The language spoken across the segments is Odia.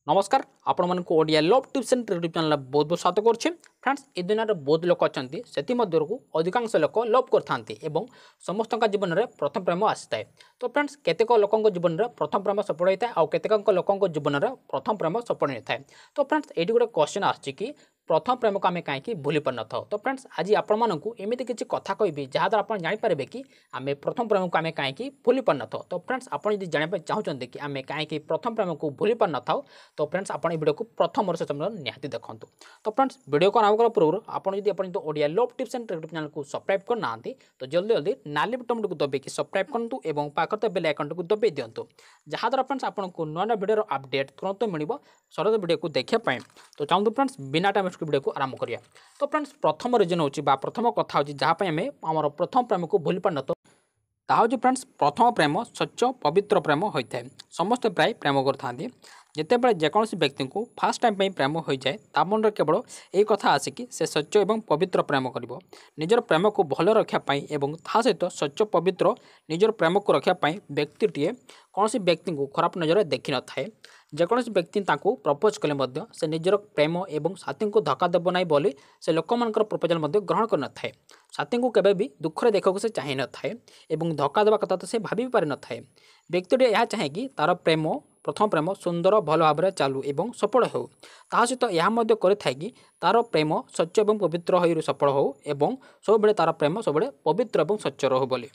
ନମସ୍କାର, ଆପଣମାନଙ୍କୁ Odia love tips and YouTube channel ବହୁତ ବହୁତ ସ୍ୱାଗତ କରୁଛି। ଫ୍ରେଣ୍ଡସ୍, ଏ ଦୁନିଆରେ ବହୁତ ଲୋକ ଅଛନ୍ତି, ସେଥିମଧ୍ୟରୁ ଅଧିକାଂଶ ଲୋକ ଲଭ୍ କରିଥାନ୍ତି ଏବଂ ସମସ୍ତଙ୍କ ଜୀବନରେ ପ୍ରଥମ ପ୍ରେମ ଆସିଥାଏ। ତ ଫ୍ରେଣ୍ଡସ୍, କେତେକ ଲୋକଙ୍କ ଜୀବନରେ ପ୍ରଥମ ପ୍ରେମ ସଫଳ ହୋଇଥାଏ ଆଉ କେତେକଙ୍କ ଲୋକଙ୍କ ଜୀବନରେ ପ୍ରଥମ ପ୍ରେମ ସଫଳ ହୋଇଥାଏ। ତ ଫ୍ରେଣ୍ଡସ୍, ଏଇଠି ଗୋଟେ କ୍ୱେଶ୍ଚନ୍ ଆସୁଛି କି ପ୍ରଥମ ପ୍ରେମକୁ ଆମେ କାହିଁକି ଭୁଲି ପାରିନଥାଉ? ତ ଫ୍ରେଣ୍ଡସ୍, ଆଜି ଆପଣମାନଙ୍କୁ ଏମିତି କିଛି କଥା କହିବି ଯାହାଦ୍ୱାରା ଆପଣ ଜାଣିପାରିବେ କି ଆମେ ପ୍ରଥମ ପ୍ରେମକୁ ଆମେ କାହିଁକି ଭୁଲି ପାରିନଥାଉ। ତ ଫ୍ରେଣ୍ଡସ୍, ଆପଣ ଯଦି ଜାଣିବା ପାଇଁ ଚାହୁଁଛନ୍ତି କି ଆମେ କାହିଁକି ପ୍ରଥମ ପ୍ରେମକୁ ଭୁଲି ପାରିନଥାଉ, ତ ଫ୍ରେଣ୍ଡସ୍, ଆପଣ ଏ ଭିଡ଼ିଓକୁ ପ୍ରଥମରୁ ଶେଷ ପର୍ଯ୍ୟନ୍ତ ନିହାତି ଦେଖନ୍ତୁ। ତ ଫ୍ରେଣ୍ଡସ୍, ଭିଡ଼ିଓକୁ ଆରମ୍ଭ କରିବା ପୂର୍ବରୁ ଆପଣ ଯଦି ଏପର୍ଯ୍ୟନ୍ତ Odia love tips and YouTube ଚ୍ୟାନେଲକୁ ସବସ୍କ୍ରାଇବ୍ କରିନାହାନ୍ତି, ତ ଜଲ୍ଦି ଜଲ୍ଦି ନାଲି ବଟନ୍ଟିକୁ ଦବେଇକି ସବସ୍କ୍ରାଇବ୍ କରନ୍ତୁ ଏବଂ ପାଖରେ ଥିବା ବେଲ୍ ଆଇକନ୍ଟିକୁ ଦବେଇ ଦିଅନ୍ତୁ, ଯାହାଦ୍ୱାରା ଫ୍ରେଣ୍ଡସ୍ ଆପଣଙ୍କୁ ନୂଆ ନୂଆ ଭିଡ଼ିଓର ଅପଡେଟ୍ ତୁରନ୍ତ ମିଳିବ ସରଳ ଭିଡ଼ିଓକୁ ଦେଖିବା ପାଇଁ। ତ ଚାହୁଁନ୍ତୁ ଫ୍ରେଣ୍ଡସ୍, ବିନା ଟାଇମ୍ ଭିଡ଼ିଓକୁ ଆରମ୍ଭ କରିବା। ତ ଫ୍ରେଣ୍ଡସ୍, ପ୍ରଥମ ରିଜନ୍ ହେଉଛି ବା ପ୍ରଥମ କଥା ହେଉଛି ଯାହା ପାଇଁ ଆମେ ଆମର ପ୍ରଥମ ପ୍ରେମକୁ ଭୁଲି ପାରିନଥାଉ, ତାହା ହେଉଛି ଫ୍ରେଣ୍ଡସ୍, ପ୍ରଥମ ପ୍ରେମ ସ୍ୱଚ୍ଛ ପବିତ୍ର ପ୍ରେମ ହୋଇଥାଏ। ସମସ୍ତେ ପ୍ରାୟ ପ୍ରେମ କରିଥାନ୍ତି। ଯେତେବେଳେ ଯେକୌଣସି ବ୍ୟକ୍ତିଙ୍କୁ ଫାର୍ଷ୍ଟ ଟାଇମ୍ ପାଇଁ ପ୍ରେମ ହୋଇଯାଏ, ତା ମନରେ କେବଳ ଏଇ କଥା ଆସେ କି ସେ ସ୍ୱଚ୍ଛ ଏବଂ ପବିତ୍ର ପ୍ରେମ କରିବ। ନିଜର ପ୍ରେମକୁ ଭଲ ରଖିବା ପାଇଁ ଏବଂ ତା ସହିତ ସ୍ୱଚ୍ଛ ପବିତ୍ର ନିଜର ପ୍ରେମକୁ ରଖିବା ପାଇଁ ବ୍ୟକ୍ତିଟିଏ କୌଣସି ବ୍ୟକ୍ତିଙ୍କୁ ଖରାପ ନଜରରେ ଦେଖିନଥାଏ। ଯେକୌଣସି ବ୍ୟକ୍ତି ତାଙ୍କୁ ପ୍ରପୋଜ୍ କଲେ ମଧ୍ୟ ସେ ନିଜର ପ୍ରେମ ଏବଂ ସାଥୀଙ୍କୁ ଧକ୍କା ଦେବ ନାହିଁ ବୋଲି ସେ ଲୋକମାନଙ୍କର ପ୍ରପୋଜାଲ୍ ମଧ୍ୟ ଗ୍ରହଣ କରିନଥାଏ। ସାଥୀଙ୍କୁ କେବେ ବି ଦୁଃଖରେ ଦେଖିବାକୁ ସେ ଚାହିଁନଥାଏ ଏବଂ ଧକ୍କା ଦେବା କଥା ତ ସେ ଭାବି ବି ପାରିନଥାଏ। ବ୍ୟକ୍ତିଟି ଏହା ଚାହେଁ କି ତା'ର ପ୍ରେମ, ପ୍ରଥମ ପ୍ରେମ ସୁନ୍ଦର ଭଲ ଭାବରେ ଚାଲୁ ଏବଂ ସଫଳ ହେଉ। ତା ସହିତ ଏହା ମଧ୍ୟ କରିଥାଏ କି ତା'ର ପ୍ରେମ ସ୍ୱଚ୍ଛ ଏବଂ ପବିତ୍ର ହୋଇ ସଫଳ ହେଉ ଏବଂ ସବୁବେଳେ ତା'ର ପ୍ରେମ ସବୁବେଳେ ପବିତ୍ର ଏବଂ ସ୍ୱଚ୍ଛ ରହୁ ବୋଲି।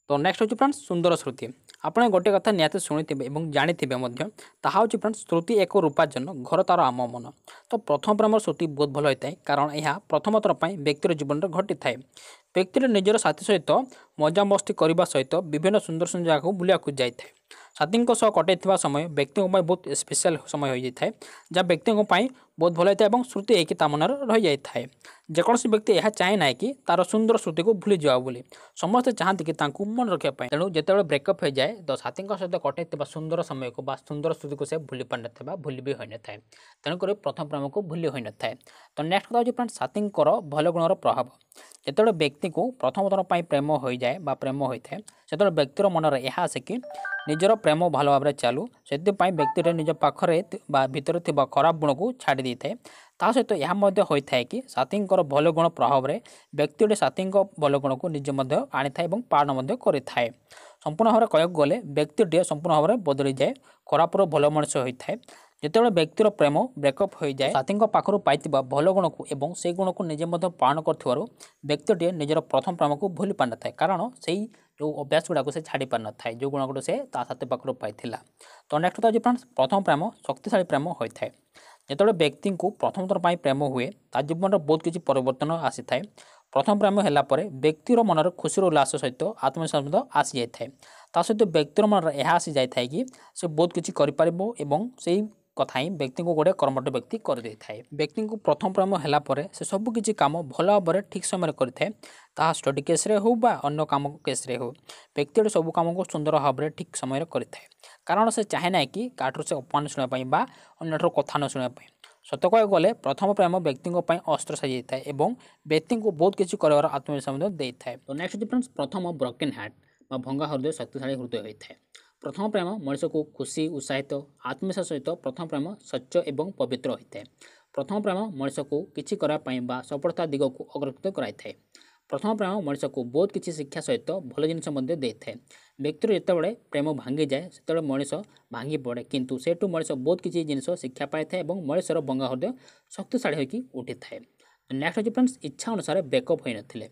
ତ ନେକ୍ସଟ ହେଉଛି ଫ୍ରେଣ୍ଡସ୍, ସୁନ୍ଦର ସ୍ମୃତି। ଆପଣ ଗୋଟେ କଥା ନିହାତି ଶୁଣିଥିବେ ଏବଂ ଜାଣିଥିବେ ମଧ୍ୟ, ତାହା ହେଉଛି ଫ୍ରେଣ୍ଡସ୍, ସ୍ମୃତି ଏକ ରୂପାର୍ଜନ ଘର ତା'ର ଆମ ମନ। ତ ପ୍ରଥମ ପ୍ରେମର ସ୍ମୃତି ବହୁତ ଭଲ ହୋଇଥାଏ, କାରଣ ଏହା ପ୍ରଥମ ଥର ପାଇଁ ବ୍ୟକ୍ତିର ଜୀବନରେ ଘଟିଥାଏ। ବ୍ୟକ୍ତିର ନିଜର ସାଥୀ ସହିତ ମଜାମସ୍ତି କରିବା ସହିତ ବିଭିନ୍ନ ସୁନ୍ଦର ସୁନ୍ଦର ଜାଗାକୁ ବୁଲିବାକୁ ଯାଇଥାଏ। ସାଥୀଙ୍କ ସହ କଟାଇଥିବା ସମୟ ବ୍ୟକ୍ତିଙ୍କ ପାଇଁ ବହୁତ ସ୍ପେଶାଲ ସମୟ ହୋଇଯାଇଥାଏ, ଯାହା ବ୍ୟକ୍ତିଙ୍କ ପାଇଁ ବହୁତ ଭଲ ହୋଇଥାଏ ଏବଂ ସ୍ମୃତି ହେଇକି ତା ମନରେ ରହିଯାଇଥାଏ। ଯେକୌଣସି ବ୍ୟକ୍ତି ଏହା ଚାହେଁ ନାହିଁ କି ତା'ର ସୁନ୍ଦର ସ୍ମୃତିକୁ ଭୁଲିଯିବା ବୋଲି। ସମସ୍ତେ ଚାହାନ୍ତି କି ତାଙ୍କୁ ମନେ ରଖିବା ପାଇଁ। ତେଣୁ ଯେତେବେଳେ ବ୍ରେକଅପ୍ ହୋଇଯାଏ, ତ ସାଥୀଙ୍କ ସହିତ କଟାଇଥିବା ସୁନ୍ଦର ସମୟକୁ ବା ସୁନ୍ଦର ସ୍ମୃତିକୁ ସେ ଭୁଲି ପାରିନଥାଏ ବା ଭୁଲି ବି ହୋଇନଥାଏ। ତେଣୁକରି ପ୍ରଥମ ପ୍ରେମକୁ ଭୁଲି ହୋଇନଥାଏ। ତ ନେକ୍ସଟ କଥା ହେଉଛି ଫ୍ରେଣ୍ଡ, ସାଥୀଙ୍କର ଭଲ ଗୁଣର ପ୍ରଭାବ। ଯେତେବେଳେ ବ୍ୟକ୍ତିକୁ ପ୍ରଥମ ଥର ପାଇଁ ପ୍ରେମ ହୋଇଯାଏ ବା ପ୍ରେମ ହୋଇଥାଏ, ସେତେବେଳେ ବ୍ୟକ୍ତିର ମନରେ ଏହା ଆସେ କି ନିଜର ପ୍ରେମ ଭଲ ଭାବରେ ଚାଲୁ। ସେଥିପାଇଁ ବ୍ୟକ୍ତିର ନିଜ ପାଖରେ ବା ଭିତରେ ଥିବା ଖରାପ ଗୁଣକୁ ଛାଡ଼ି ଦେଇଥାଏ। ତା ସହିତ ଏହା ମଧ୍ୟ ହୋଇଥାଏ କି ସାଥୀଙ୍କର ଭଲ ଗୁଣ ପ୍ରଭାବରେ ବ୍ୟକ୍ତିଟି ସାଥୀଙ୍କ ଭଲ ଗୁଣକୁ ନିଜେ ମଧ୍ୟ ଆଣିଥାଏ ଏବଂ ପାଳନ ମଧ୍ୟ କରିଥାଏ। ସମ୍ପୂର୍ଣ୍ଣ ଭାବରେ କହିବାକୁ ଗଲେ ବ୍ୟକ୍ତିଟିଏ ସମ୍ପୂର୍ଣ୍ଣ ଭାବରେ ବଦଳିଯାଏ, ଖରାପରୁ ଭଲ ମଣିଷ ହୋଇଥାଏ। ଯେତେବେଳେ ବ୍ୟକ୍ତିର ପ୍ରେମ ବ୍ରେକଅପ୍ ହୋଇଯାଏ, ସାଥୀଙ୍କ ପାଖରୁ ପାଇଥିବା ଭଲ ଗୁଣକୁ ଏବଂ ସେଇ ଗୁଣକୁ ନିଜେ ମଧ୍ୟ ପାଳନ କରୁଥିବାରୁ ବ୍ୟକ୍ତିଟିଏ ନିଜର ପ୍ରଥମ ପ୍ରେମକୁ ଭୁଲି ପାରିନଥାଏ, କାରଣ ସେଇ ଯେଉଁ ଅଭ୍ୟାସ ଗୁଡ଼ାକୁ ସେ ଛାଡ଼ି ପାରିନଥାଏ, ଯେଉଁ ଗୁଣ ଗୁଡ଼ା ସେ ତା ସାଥୀ ପାଖରୁ ପାଇଥିଲା। ତ ନେକ୍ସଟ କଥା ହେଉଛି ଫ୍ରେଣ୍ଡସ୍, ପ୍ରଥମ ପ୍ରେମ ଶକ୍ତିଶାଳୀ ପ୍ରେମ ହୋଇଥାଏ। ଯେତେବେଳେ ବ୍ୟକ୍ତିଙ୍କୁ ପ୍ରଥମ ଥର ପାଇଁ ପ୍ରେମ ହୁଏ, ତା ଜୀବନରେ ବହୁତ କିଛି ପରିବର୍ତ୍ତନ ଆସିଥାଏ। ପ୍ରଥମ ପ୍ରେମ ହେଲା ପରେ ବ୍ୟକ୍ତିର ମନରେ ଖୁସିର ଉଲ୍ଲାସ ସହିତ ଆତ୍ମବିଶ୍ୱାସ ମଧ୍ୟ ଆସିଯାଇଥାଏ। ତା ସହିତ ବ୍ୟକ୍ତିର ମନରେ ଏହା ଆସିଯାଇଥାଏ କି ସେ ବହୁତ କିଛି କରିପାରିବ ଏବଂ ସେଇ କଥା ହିଁ ବ୍ୟକ୍ତିଙ୍କୁ ଗୋଟେ କର୍ମଠ ବ୍ୟକ୍ତି କରିଦେଇଥାଏ। ବ୍ୟକ୍ତିଙ୍କୁ ପ୍ରଥମ ପ୍ରେମ ହେଲା ପରେ ସେ ସବୁ କିଛି କାମ ଭଲ ଭାବରେ ଠିକ୍ ସମୟରେ କରିଥାଏ, ତାହା ଷ୍ଟଡି କେସ୍ରେ ହେଉ ବା ଅନ୍ୟ କାମ କେସ୍ରେ ହେଉ। ବ୍ୟକ୍ତିଟି ସବୁ କାମକୁ ସୁନ୍ଦର ଭାବରେ ଠିକ୍ ସମୟରେ କରିଥାଏ, କାରଣ ସେ ଚାହେଁ ନାହିଁ କି କାହାଠାରୁ ସେ ଅପମାନ ଶୁଣିବା ପାଇଁ ବା ଅନ୍ୟଠାରୁ କଥା ନ ଶୁଣିବା ପାଇଁ। ସତ କହିବାକୁ ଗଲେ ପ୍ରଥମ ପ୍ରେମ ବ୍ୟକ୍ତିଙ୍କ ପାଇଁ ଅସ୍ତ୍ର ସାଜିଯାଇଥାଏ ଏବଂ ବ୍ୟକ୍ତିଙ୍କୁ ବହୁତ କିଛି କରିବାର ଆତ୍ମବିଶ୍ୱାସ ମଧ୍ୟ ଦେଇଥାଏ। ତ ନେକ୍ସଟ ହେଉଛି ଫ୍ରେଣ୍ଡସ୍, ପ୍ରଥମ ବ୍ରୋକେନ୍ ହାର୍ଟ ବା ଭଙ୍ଗା ହୃଦୟ ଶକ୍ତିଶାଳୀ ହୃଦୟ ହୋଇଥାଏ। ପ୍ରଥମ ପ୍ରେମ ମଣିଷକୁ ଖୁସି, ଉତ୍ସାହିତ, ଆତ୍ମବିଶ୍ୱାସ ସହିତ ପ୍ରଥମ ପ୍ରେମ ସ୍ୱଚ୍ଛ ଏବଂ ପବିତ୍ର ହୋଇଥାଏ। ପ୍ରଥମ ପ୍ରେମ ମଣିଷକୁ କିଛି କରିବା ପାଇଁ ବା ସଫଳତା ଦିଗକୁ ଅଗ୍ରଗତି କରାଇଥାଏ। ପ୍ରଥମ ପ୍ରେମ ମଣିଷକୁ ବହୁତ କିଛି ଶିକ୍ଷା ସହିତ ଭଲ ଜିନିଷ ମଧ୍ୟ ଦେଇଥାଏ। ବ୍ୟକ୍ତିର ଯେତେବେଳେ ପ୍ରେମ ଭାଙ୍ଗିଯାଏ, ସେତେବେଳେ ମଣିଷ ଭାଙ୍ଗି ପଡ଼େ, କିନ୍ତୁ ସେଠୁ ମଣିଷ ବହୁତ କିଛି ଜିନିଷ ଶିକ୍ଷା ପାଇଥାଏ ଏବଂ ମଣିଷର ଭଙ୍ଗା ହୃଦୟ ଶକ୍ତିଶାଳୀ ହୋଇକି ଉଠିଥାଏ। ନେକ୍ସଟ ହେଉଛି ଫ୍ରେଣ୍ଡସ୍, ଇଚ୍ଛା ଅନୁସାରେ ବ୍ରେକଅପ୍ ହୋଇନଥିଲେ।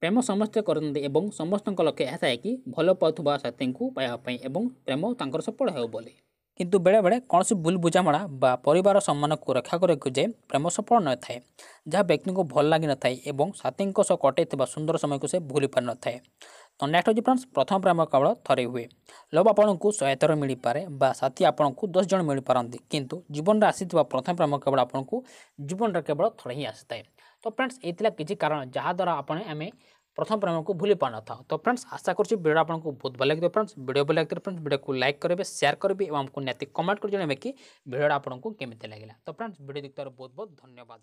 ପ୍ରେମ ସମସ୍ତେ କରନ୍ତି ଏବଂ ସମସ୍ତଙ୍କ ଲକ୍ଷ୍ୟ ଏହା ଥାଏ କି ଭଲ ପାଉଥିବା ସାଥୀଙ୍କୁ ପାଇବା ପାଇଁ ଏବଂ ପ୍ରେମ ତାଙ୍କର ସଫଳ ହେଉ ବୋଲି। କିନ୍ତୁ ବେଳେବେଳେ କୌଣସି ଭୁଲ ବୁଝାମଣା ବା ପରିବାର ସମ୍ମାନକୁ ରକ୍ଷା କରିବାକୁ ଯାଇ ପ୍ରେମ ସଫଳ ନଥାଏ, ଯାହା ବ୍ୟକ୍ତିଙ୍କୁ ଭଲ ଲାଗିନଥାଏ ଏବଂ ସାଥୀଙ୍କ ସହ କଟାଇଥିବା ସୁନ୍ଦର ସମୟକୁ ସେ ଭୁଲି ପାରିନଥାଏ। ତ ନେକ୍ସଟ ହେଉଛି ଫ୍ରେଣ୍ଡସ୍, ପ୍ରଥମ ପ୍ରେମ କେବଳ ଥରେ ହୁଏ। ଲଭ୍ ଆପଣଙ୍କୁ 100 ଥର ମିଳିପାରେ ବା ସାଥୀ ଆପଣଙ୍କୁ 10 ଜଣ ମିଳିପାରନ୍ତି, କିନ୍ତୁ ଜୀବନରେ ଆସିଥିବା ପ୍ରଥମ ପ୍ରେମ କେବଳ ଆପଣଙ୍କୁ ଜୀବନରେ କେବଳ ଥରେ ହିଁ ଆସିଥାଏ। ତ ଫ୍ରେଣ୍ଡସ୍, ଏଇ ଥିଲା କିଛି କାରଣ ଯାହାଦ୍ୱାରା ଆପଣ ଆମେ ପ୍ରଥମ ପ୍ରେମକୁ ଭୁଲି ପାରିନଥାଉ। ତ ଫ୍ରେଣ୍ଡସ୍, ଆଶା କରୁଛି ଭିଡ଼ିଓ ଆପଣଙ୍କୁ ବହୁତ ଭଲ ଲାଗିଥିବ। ଫ୍ରେଣ୍ଡସ୍, ଭିଡ଼ିଓ ଭଲ ଲାଗିଥିଲେ ଫ୍ରେଣ୍ଡସ୍ ଭିଡ଼ିଓକୁ ଲାଇକ୍ କରିବେ, ସେୟାର କରିବେ ଏବଂ ଆମକୁ ନିହାତି କମେଣ୍ଟ କରି ଜଣାଇବେ କି ଭିଡ଼ିଓଟା ଆପଣଙ୍କୁ କେମିତି ଲାଗିଲା। ତ ଫ୍ରେଣ୍ଡସ୍, ଭିଡ଼ିଓ ଦେଖିଥିବାରୁ ବହୁତ ବହୁତ ଧନ୍ୟବାଦ।